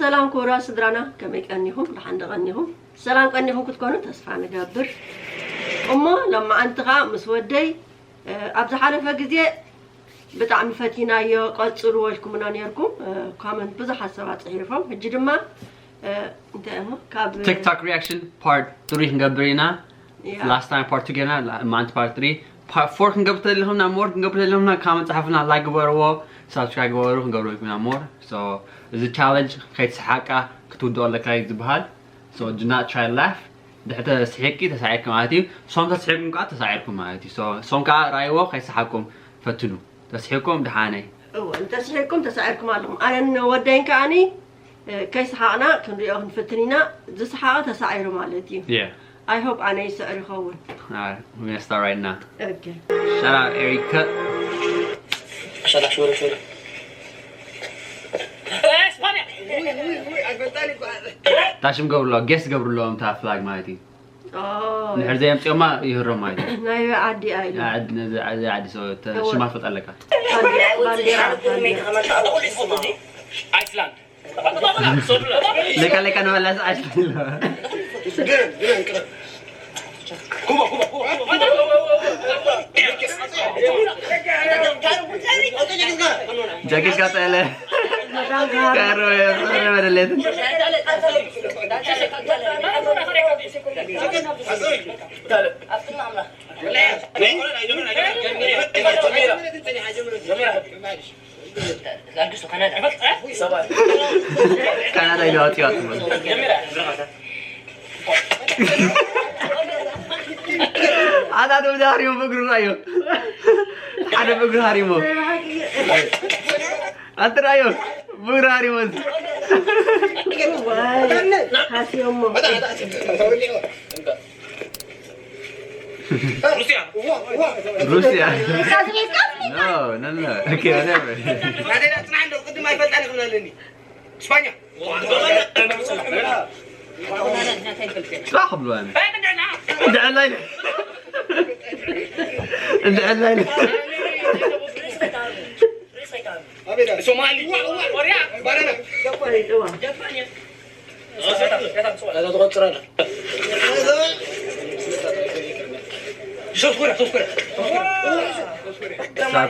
ሰላም ክቡራት ስድራና፣ ከመይ ቀኒኹም? ደሓን ዶ ቀኒኹም? ሰላም ቀኒኹም ክትኮኑ ተስፋ ንገብር። እሞ ሎማዓንቲ ኸኣ ምስ ወደይ፣ እ፣ ኣብ ዝሓለፈ ግዜ ብጣዕሚ ፈቲናዮ፣ ቀጽልዎ ኢልኩምና ኔርኩም። እ፣ ኮመንት ብዙሓት ሰባት ጽሒፎም። ሕጂ ድማ፣ እ፣ እንታይ እሞ ካብ TikTok reaction part three ክንገብር ኢና። ያ። Last time part two ጌርና፣ ላ-፣ ማንቲ part three። Part four ክንገብር ተደሊኹምና፣ more ክንገብር ተደሊኹምና፣ comment ጸሓፉና፣ like ግበርዎ፣ subscribe ግበሩ፣ ክንገብሮ ኢልኩምና more። So፣ እዚ challenge ከይትስሓቃ ክትውድኦ ኣለካ እዩ ዝበሃል። So, do not try laugh። ድሕሪ ተስሒቂ ተሳዒርኪ ማለት እዩ። ሶም ተስሒቅኩም ከዓ ተሳዒርኩም ማለት እዩ። So፣ ሶም ከዓ ራይዎ ከይሰሓቅኩም ፈትኑ። ተስሒቅኩም ደሓነይ። እወ፣ እንተስሒቅኩም ተሳዒርኩም ኣለኹም። ኣነን ወደይን ከዓኒ፣ እ፣ ከይሰሓቕና ክንሪኦ ክንፍትን ኢና። ዝሰሓቐ ተሳዒሩ ማለት እዩ። Yeah. I hope ኣነ ይስዕር ይኸውን። Alright, we're gonna start right now. Okay. Shout out Eric Cut. ሸላ ሽወረ ሽወረ። ታሽም ገብርሎ፣ guess ገብርሎ፣ እታ flag ማለት እዩ። ኦ። እንድሕር ዘየምፅኦማ ይህሮም ማለት እዩ። ናይ ዓዲ ኣይሉ። ናይ ዓዲ፣ ነዚ፣ ነዚ ዓዲ ሰው ተ-፣ እወ። ሽማ ትፈልጥ ኣለካ። ባንዴራ፣ ባንዴራ። ኣይስላንድ። ለካ፣ ለካ ንመላስ ዓሽ ትብሎ። ጃኬት ካጠለ። ካሮ፣ ካሮ መደለት። ካናዳ ኢሉ ኣውፂኦ ኣትበል። ኣታ ደው ዛሪቡ ብእግሩ ራዮ። ሓደ ብእግሩ ሃሪሞ። ኣትራዮ ብእግሩ ሃሪሞ። ዋይ፣ ሃስዮሞ። ሩስያ። ሩስያ። No, no, no. Okay, whatever. ናተይ ጽናሕ እንደው ቅድም ኣይፈልጣን ክብለለኒ። ስፓኛ። ስራሕ ክብሉ ኣነ። እንድዕላ ኢለ። እንድዕላ ኢለ። ሶማሊ። ባረና። South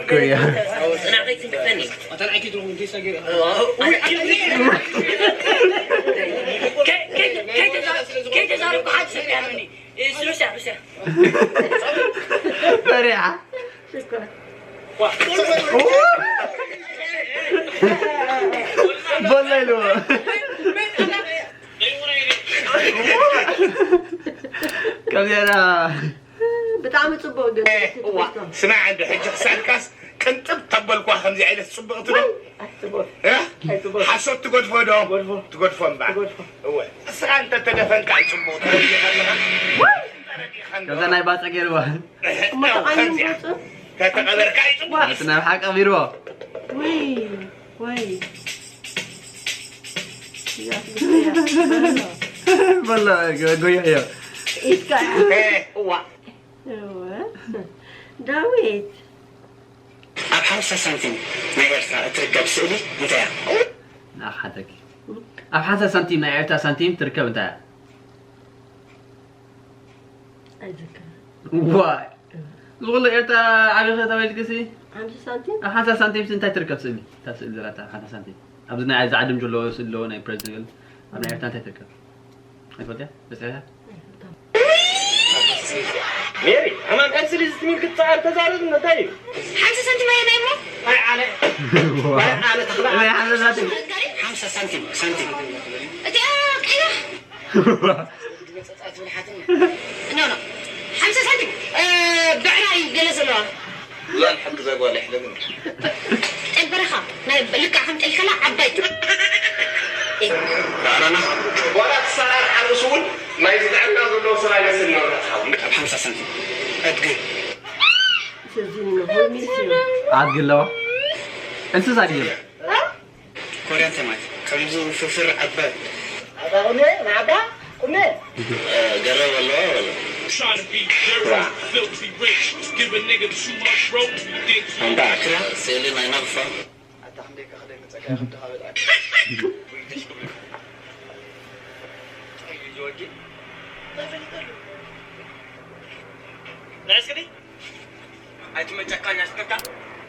Korea. ፈሪሓ። በላ ኢልዎ። ከምዚኣ ኢላ። ብጣዕሚ ጽቡቕ ግን፣ እ፣ እቲ እዋ፣ ትሕዝቶ። ስማዕ እንዶ፣ ሕጂ ክሳድካስ ቅንጥብ ተበልኳ፣ ከምዚ ዓይነት ጽቡቕ ትዶ? ኣይጽቡቕ። እ? ኣይጽቡቕ። ሓሶት ትገድፎ ዶ? ትገድፎ። ትገድፎ እምበኣር። ትገድፎ። እወ። እስኻ እንተ ተደፈንካ እዩ ጽቡቕ፣ ተረዲእኻ ኣለኻ። ተረዲእኻ እንዶ። ከምዛ ናይ ባጽዕ ገይርዋ። እሞ ተቓይሙ ከምዚኣ። ገጹ? ተተቐበርካ እዩ ጽቡቕ። እቲ ናብ ሓቂ ኣቢርዎ። ውይ። ወይ። በላ፣ ጎ-፣ ጎዮ እዮ። ኢድካ። እ፣ እዋ። እወ። ዳዊት። ኣብ ሓምሳ ሳንቲም ናይ ኤርትራ እትርከብ ስእሊ እንታይ እያ? ንኣኻ ሓተኪ። ኣብ ሓምሳ ሳንቲም ናይ ኤርትራ ሳንቲም ትርከብ እንታይ እያ? ኣይዝክርን። ዋይ። ዝኹሉ ኤርትራ ዓቢኺ ተባሂልኪ ሲ? ሓንቲ ሳንቲም? ኣብ ሓንሳ ሳንቲም ሲ እንታይ ትርከብ ስእሊ? እታ ስእሊ ዘላታ ሓንሳ ሳንቲም። ኣብዚ ናይ፣ እዚ ዓድም ዘለዎ ስእሊ ኣለዎ፣ ናይ ፕሬዚደንት ገለ። ኣብ ናይ ኤርትራ እንታይ ትርከብ? ኣይትፈልጥያ? በፂሕያ? ሜሪ፣ ኣማን ቀንስሊ እዚ ትሚል ክትሰዓር ተዛረብ እንታይ እዩ? ሓንሳ ሳንቲም ኣየናይ እሞ? ኣይ ኣነ። ኣይ ኣነ ተኽለ። ናይ ሓንሳ ሳንቲም። ሓንሳ ሳንቲም፣ ሳንቲም። እቲኣ ቀይሕ። ኖ፣ ኖ። ሓምሳ ሳንቲም፣ እ፣ ብዕራይ ገለ ዘለዋ። ላን ሓቂ ዛጓል ይሕለምን። ጠል በረኻ፣ ናይ ልክዕ ከም ጠል ከላ ዓባይ። ባናና። ዋላ ትሰራር ሓርስ እውን ናይ ዝጥዕና ዘለዎ ሰብ ኣይመስልን መብራት ሓው። ኣብ ሓምሳ ሳንቲም። ኣድጊ። ኣድጊ ኣለዋ። እንስሳ ድዩ? ኮርያ እንታይ ማለት? ከምዚ ፍርፍር ዓባይ። ኣባ ቁሜ፣ ንዓባ ቁሜ። ገረብ ኣለዋ በሎ። Trying to be Euro, filthy rich. Give a nigga too much rope, you think you ኣንዳ ኣክላ ስእሊ ናይ ናቕፋ። ኣታ ክንደይ ከኽደይ መጸካ፣ ከም ተኻበል። ወዲ እንታይ ፈሊጠሉ? ንዕስክዲ ኣይትመጨካን ያስከካ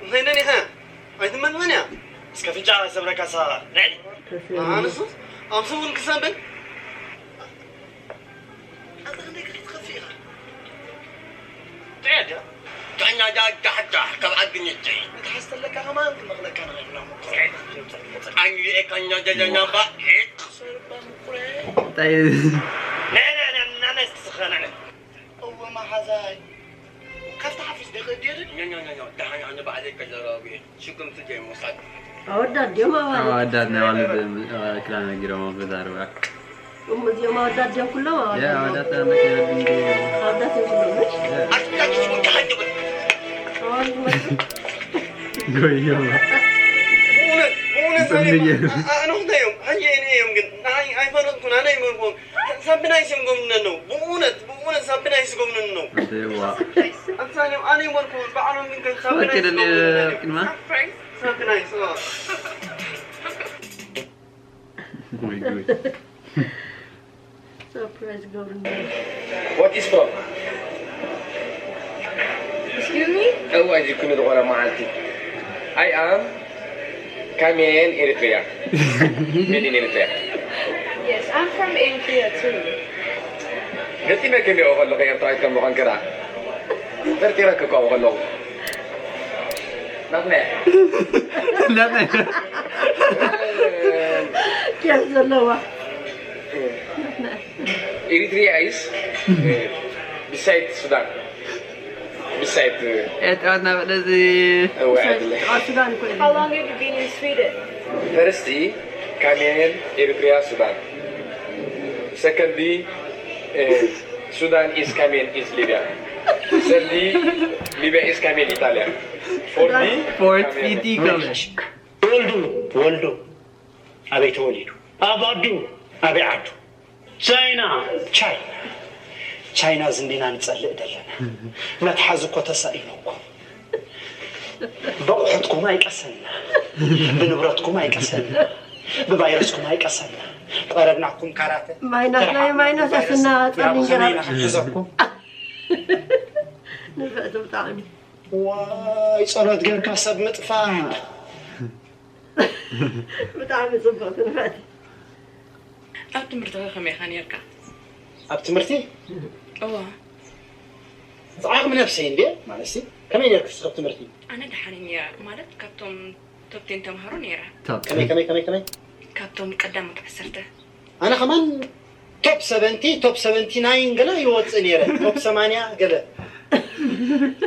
እንተይነን ኢኻ ኣይትመንመን እያ። እስከ ፍንጫ ሰብረካ ሳ ንዕዲ ኣነሱ ኣምሱ እውን ክሰንብን ኣታ ክንደይ ክትኸፊ ኢኻ? ጥዕያ ድያ? ዳኛ ዳዳሕዳሕ ካብ ዓዲ ንጥዒ። ክትሓስተለካ ከማን ክመኽለካ ንኽእል ኢና። ኣንግዲኤ ካኛ ደለና ባዒት። እንታይ እዩ? ንዕነ ንዕነ ንዕነ ስትስኸ ንዕነ። እወ መሓዛይ። ካብቲ ሓፊስ ዶ ይኸድ ድየ ድል? ኛኛኛኛ፣ ደሓን ኣነ ባዕለይ ከዘራርብ እየ። ሽግምቲ ዘይምውሳድ። ኣወዳት ድዮም ኣዋልድ? ኣወዳት ናይ ኣዋልድ፣ እ፣ ክዳን ነጊሮም ኣብ ገዛ ኣርባዕ። እሞ እዚኦም ኣወዳት ድዮም ኩሎም? ኣወዳት ያ፣ ኣወዳት ኣወዳት ኣመት ይወድ እንዲ። ኣወዳት እዮም ኩሎም፣ እሺ? ያ። ኣትላኪ ትወዲ ሓንጀበት። ኣዋልድ ማለት? ጎዮም። ብእውነት፣ ብእውነት ብእምነት። ኣነ፣ ኣ-፣ ኣነ እንታይ እዮም? ሕጂ እኔ እዮም ግን። ንዓይ ኣይፈለጥኩን፣ ኣነ ኣይመንኩን። ሳምፕናይስ እዮም ጎብንነ ነው። ብእውነት፣ ብእውነት ሳምፕናይስ ጎብንነ ነው። ኣንተ የዋ። ኣምሳሌ ኣነ ይመልኩ በዓሎም ግን ከም ሳምፕናይስ ወኪል እንደ ጎብንነ ነው። ቅድማ? ሳምፕናይስ፣ ኦ። ወይ ጉድ። ሰርፕራይዝ ገብርና። What is from? Excuse me? እዋ እዚ ኩሉ ዝኾነ መዓልቲ። I am Kamian Eritrea. Made in Eritrea. Yes, I'm from Eritrea too. ገጢመ ከሚኦ ከለኹ ኤርትራዊት ከም ዝኾንክ ደኣ። ጠርጢረክ እኮ ከለኹ። ናትና እያ። ናትና እያ። ኬፍ ዘለዋ። Eritrea is, uh, beside Sudan. Beside, uh, ኤርትራ እናበለ እዚ እወ፣ ኣይደለ። ጥቓ ሱዳን እኮ እዩ። How long have you been in Sweden? First, Cameroon, Eritrea, Sudan. Secondly, uh, Sudan is Cameroon, is Libya. Thirdly, Libya is Cameroon, Italia. Fourthly, ፎርት Cameroon. ፒቲ ኮሌጅ። ወልዱ፣ ወልዱ ኣበይ ተወሊዱ? ኣብ ኣዱ፣ ኣበይ ዓዱ? ቻይና፣ ቻይና፣ ቻይና ዝንዲና ንጸልእ ደለና። መትሓዚ እኮ ተሳኢኑ እኮ። በቑሑትኩም ኣይቀሰና፣ ብንብረትኩም ኣይቀሰና፣ ብቫይረስኩም ኣይቀሰና። ቀረብናኩም ካራተ፣ ማይናስ ናይ ተረሓሓዝኩም ማይናስ ቫይረስ፣ ኣስና ናብ ጸሊም ኣኽሱም ጀራ። ኢና ክንሕዘኩም። ንፍዕቲ ብጣዕሚ። ዋይ፣ ጸሎት ጌርካ ሰብ ምጥፋእ። ብጣዕሚ ጽቡቕ ትንፋት። ኣብ ትምህርቲ ከ ከመይ ኢኻ ኔርካ? ኣብ ትምህርቲ? እዋ። ዓቕሚ ነፍሰይ እንዴ? ማለትሲ፣ ከመይ ኔርክስ ኣብ ትምህርቲ? ኣነ ደሓን እየ፣ ማለት ካብቶም ቶፕ ቴን ተምሃሮ ኔረ። ቶፕ ከመይ፣ ቴን። ከመይ፣ ከመይ፣ ከመይ? ካብቶም ቀዳሞት ዓሰርተ። ኣነ ከማን ቶፕ ሰቨንቲ፣ ቶፕ ሰቨንቲ ናይን ገለ ይወጽእ ነይረ። ቶፕ ሰማንያ ገለ።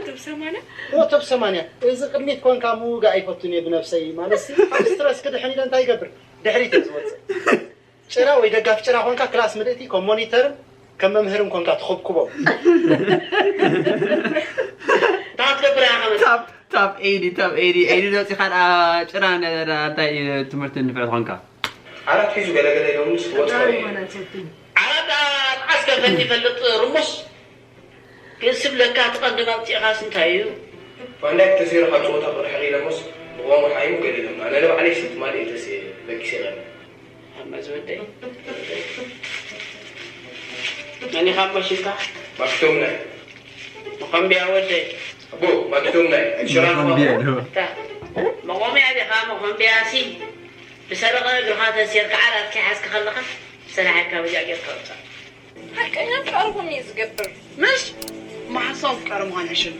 ቶፕ ሰማንያ? ኦ፣ ቶፕ ሰማንያ። እዚ ቅድሚት ኮንካ ምውጋእ ኣይፈቱን እየ ብነብሰይ። ማለትሲ፣ ኣብ ስትረስ ክድሕን ኢለ እንታይ ይገብር? ድሕሪት እየ ዝወጽእ። ጭራ ወይ ደጋፊ ጭራ ኮንካ ክላስ ምልእቲ ከም ሞኒተርን ከም መምህርን ኮንካ ትኹብኩቦም። እንታይ ትገብር ኢኻ? ታፕ፣ ታፕ ኤዲ፣ ታፕ ኤዲ፣ ኤዲ ዘውጺኻ ደኣ ጭራ ነ-፣ እንታይ ትምህርቲ ንፍዕ ትኾንካ? ዓራት ሒዙ ገለ ገለ ኢሎምስ ክወጽኦ እየ። ዓራት ኣጥዓስ ከፈት ይፈልጥ ርሙስ። ግን ስብለካ እቲ ቀንዲ መምጽኢኻስ እንታይ እዩ? ፋንዳይ ተሰይሩ ካብ ጸወታ ክርሕቕ ኢሎምስ ብቆሙ ሓይሙ ገለ ኢሎም። ኣነ ንባዕለይ ሲ ትማሊ እየ ተሰይረ በጊሰ ኢሎምኒ። ኣመ ዝወደይ። መን ኢኻ እሞ ሽምካ? ማክቶም ናይ። መኾምብያ ወደይ። ኣቦ፣ ማክቶም ናይ። ሽራፍ መኾምብያ ማቦ። ዶ? እታ መቖምያ ዲኻ መኾምብያ ሲ? ብሰረቐ እግርኻ ተሲርካ ዓራት ከይሓዝካ ከለኻ ሰላሒካ በጃ ጌርካ ውጻእ። ሓቀኛ ኣፍቃሪ ኮን እዩ ዝገብር። ምሽ? መሓሳዊ ኣፍቃሪ ምዃን ሕሽም።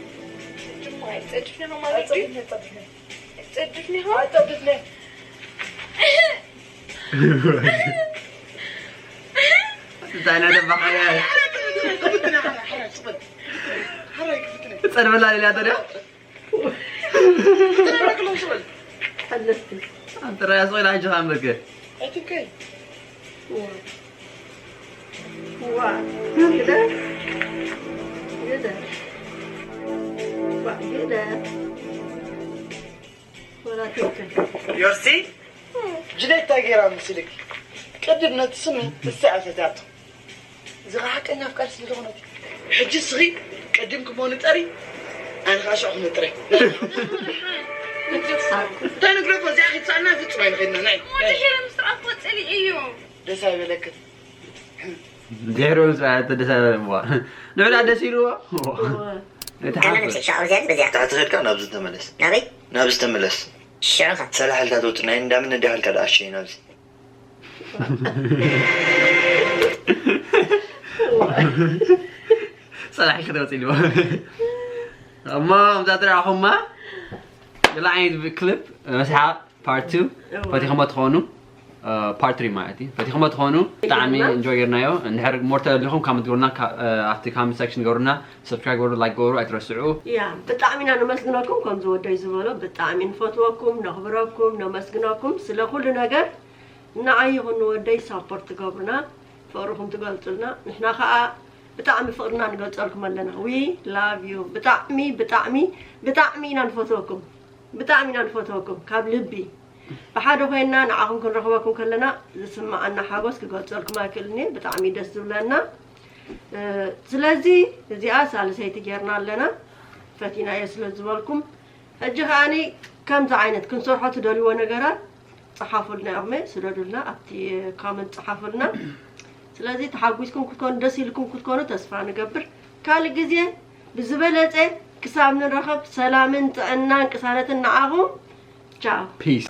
ድማ ኣይትጸድፍኒ ኢኻ ማለት ድዩ? ኣይትጸድፍኒ፣ ኣይትጸድፍኒ። ኣይትጸድፍኒ ኢኻ? ኣይትጸድፍኒ። እንታይ እናደባኻያ? ጸድበላ ሌላ ተሪያ? ኣንተ ራያ ስቕ ኢላ ሕጂ ኸኣ እምበርከ። ዋ፣ ግደ። ግደ። ዋ፣ ግደ። ወላ ትክክል። ዮርሲ፣ ጅሌት እንታይ ገይራ መሲልክ? ቅድም ነቲ ስሚ ንሳ እያ ፈትያቶ። እዚ ኸዓ ሓቀኛ ኣፍቃሪ ስለ ዝኾነት። ሕጂ እስኺ ቅድም ክሞ ንጠሪ፣ ኣነ ኸዓ ሽዑ ክነጥረ። እንታይ ንግረፎ፣ እዚኣ ኺትሰኣና ፍጹም ኣይንኸድና፣ ናይ፣ ናይ። ወዲ ሄረ ምስጢራት ወጽሊ እዩ። ደስ ኣይበለክን። ድሕሪ ምስ በዓል ተደሳበረ እሞ ንዕዳ ደስ ኢልዎ። እቲ ኣነ ሓፍር። ንምስል ሻወር ዝያድ በዚያ ታሕቲ ከድካ ናብዚ ተመለስ። ናበይ ናብዚ ተመለስ። ሽዑ ኸ ሰላሕ ኢልካ ትወፅእ ናይ እንዳምን እንዲህ ኢልካ ደኣሸይ ናብዚ። ጸላሒ ክትወፅ ኢልዎ። እሞ ከምዛ ትረኣኹማ ገለ ዓይነት ክሊፕ መስሓቕ ፓርት ቱ ፈቲኹሞ ትኾኑ። ፓርት ትሪ ማለት እዩ። ፈቲኹሞ ትኾኑ። ብጣዕሚ እንጆይ ጌርናዮ። እንድሕር ሞር ተደሊኹም ካመንት ገሩና፣ ኣብቲ ካመንት ሴክሽን ገሩና። ሰብስክራይብ ገሩ፣ ላይክ ገሩ ኣይትረስዑ። ያ ብጣዕሚ ኢና ነመስግነኩም። ከምዚ ወደይ ዝበሎ ብጣዕሚ ንፈትወኩም፣ ነኽብረኩም፣ ነመስግነኩም ስለ ኩሉ ነገር። ንዓይ ይኹን ንወደይ ሳፖርት ትገብሩና፣ ፍቕርኹም ትገልጹልና፣ ንሕና ኸኣ ብጣዕሚ ፍቕርና ንገልጸልኩም ኣለና። We love you። ብጣዕሚ ብጣዕሚ ብጣዕሚ ኢና ንፈትወኩም። ብጣዕሚ ኢና ንፈትወኩም ካብ ልቢ። ብሓደ ኮይና ንዓኹም ክንረኽበኩም ከለና ዝስምዓና ሓጎስ ክገልጸልኩም ኣይክእልን እየ። ብጣዕሚ ደስ ዝብለና። ስለዚ እዚኣ ሳልሰይቲ ጌርና ኣለና። ፈቲናዮ ስለ ዝበልኩም ሕጂ ከዓኒ ከምዚ ዓይነት ክንሰርሖ ትደልይዎ ነገራት ጸሓፉልና ኢኹም፣ ስደዱልና፣ ኣብቲ ኮመንት ጸሓፉልና። ስለዚ ተሓጒስኩም ክትኮኑ ደስ ኢልኩም ክትኮኑ ተስፋ ንገብር። ካልእ ግዜ ብዝበለጸ ክሳብ ንራኸብ ሰላምን ጥዕናን ቅሳነትን ንዓኹም። ቻው። ፒስ።